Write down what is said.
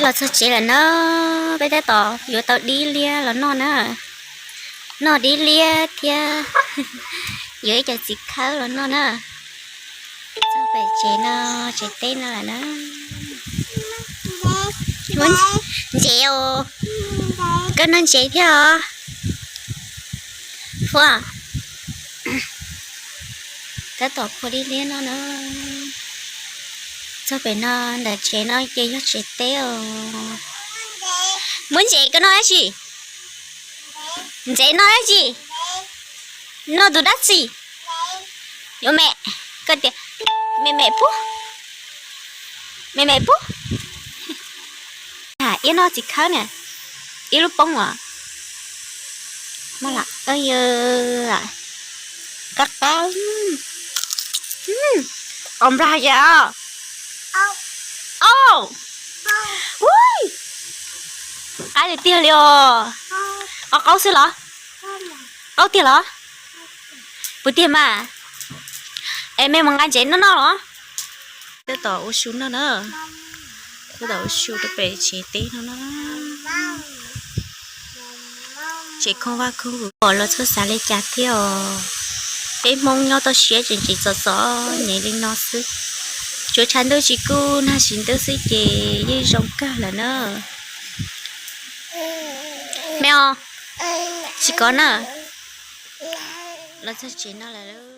Los txog tsev lawm na, peb tab tom yuav tau dib liab los noj na. Noj dib liab thiab yuav ib co txiv khawb los noj na. Txog pem tsev no, tsev teb no lawm na. Ntsev os, koj noj ntsev thiab os. Fuab, tab tom phua dib liab noj na. Txog pem no ntawm tsev no ces yog tsev teb os. Muab ntsev koj noj dab tsi? Ntsev noj dab tsi? Noj tus dab tsi? Yuav me, koj tias me me pub, me me pub. Iab noj txiv khawb na, ib lub poob os. Qab qab, qos nplas yam. Au, qab tiag tiag li os. Qos qaub xwb los? Qaub tiag los? Puas tiag mas? Es me mus nqa ntsev noj noj los? Tab tom ua su noj na. Tab tom ua su rau pem tsev teb no na. Tsev khoom vaj khoom hauv pom los txhob xav li cas thiab os. Peb Hmoob nyob toj siab tseem tseem txom txom nyem li no xwb. Tsuav tshav ntuj tsis kub nag tsis ntub xwb ces yeej zoo kawg lawm na. Me os, tsis kov na. Los txog tsev no lawm.